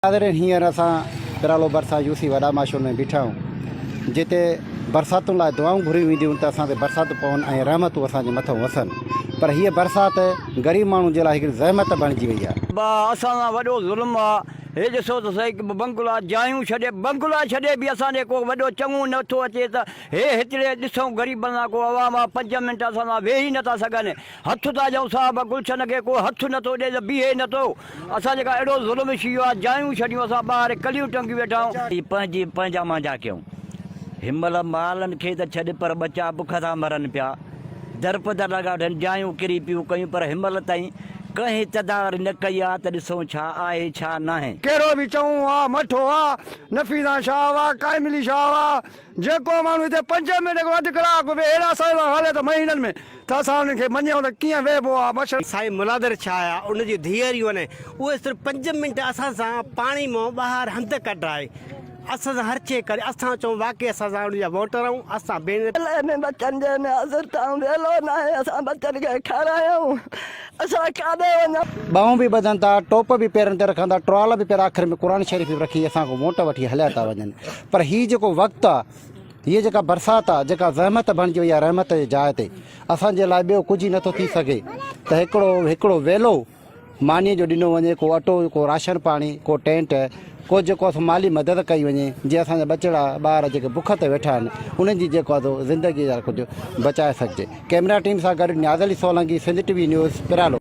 ناظرين هينئر اسان پرالو ڀرسان يو سي وڏا ماشور ۾ بيٺا آهيون جتي برساتن لاء دعائون گهريون وينديون ته اسان تي برساتون پون ۽ رحمتون اسان جي مٿان وسن پر هيء برسات غريب ماڻهن جي لاء هڪڙي زحمت بڻجي وئي آهي. با اسان سان وڏو ظلم آ هي ڏسو ته سهي بنگلا جايون ڇڏي بنگلا ڇڏي به اسان ڏي ڪو وڏو چڱو نه ٿو اچي ته هي هتڙي ڏسون غريبن سان ڪو عوام آ پنج منٽ اسان سان ويهي نه ٿا سگهن هٿ ٿا ڏيون صاحب گلشن کي ڪو هٿ نه ٿو ڏي ته بيهي نه ٿو اسان جيڪا اهڙو ظلم ٿي ويو آهي جايون ڇڏيون اسان ٻاهر ڪليون ٽنگيون ويٺا آهيون. پنهنجي پنهنجا مانجا ڪيون. هنمهل مالن کي ته ڇڏ پر ٻچا بک سان مرن پيا. درپدر لڳا ويٺا آهن جايون ڪري پيون ڪيون پر هنمهل تائين ڪنهن تدارڪ نه ڪئي آ ته ڏسون ڇا آهي ڇا ناهي. ڪهڙو به چئون آ مٺو آ، نفيسان شاهه آ، قائم علي شاهه آ، جيڪو ماڻهو هتي پنج منٽ کان اڌ ڪلاڪ ويهي اهڙا اسان سان هلي ته مهينن ۾ ته اسان انهن کي مڃيون ته ڪيئن ويهبو آ مشرف. سائين ملادر ڇا آ ان جون ڌيئريون آهن اهي صرف پنج منٽ اسان سان پاڻي مان ٻاهر هنڌ ڪڍرائي اسان سان هر شيء ڪري اسان چئون واقعي اسان سان ان جا ووٽر آهيون اسان بي ضلعي ۾ ٻچن جي ۾ حاضر ٿيون ويلو ناهي اسان ٻچن کي کارايون اسان ڪاڏي وڃون. ٻانهون به ٻڌن ٿا، ٽوپ به پيرن تي رکن ٿا، ٽرال به پير آخر ۾ قرآن شريف به رکي اسان کان ووٽ وٺي هليا ٿا وڃن پر هي جيڪو وقت آ هيء جيڪا برسات آ جيڪا زحمت بڻجي وئي آ رحمت جي جاء تي اسان جي لاء ٻيو ڪجهه ئي نٿو ٿي سگهي ته هڪڙو هڪڙو ويلو مانيء جو ڏنو وڃي ڪو اٽو ڪو راشن پاڻي ڪو ٽينٽ ڪو جيڪو آ سو مالي مدد ڪئي وڃي جيئن اسان جا ٻچڙا ٻار جيڪي بک تي ويٺا آهن انهن جي جيڪو آ سو زندگي جا ڪجهه بچائي سگهجي ڪئميرا ٽيم سان گڏ Niaz Ali Solangi Sindh T V news Piralo.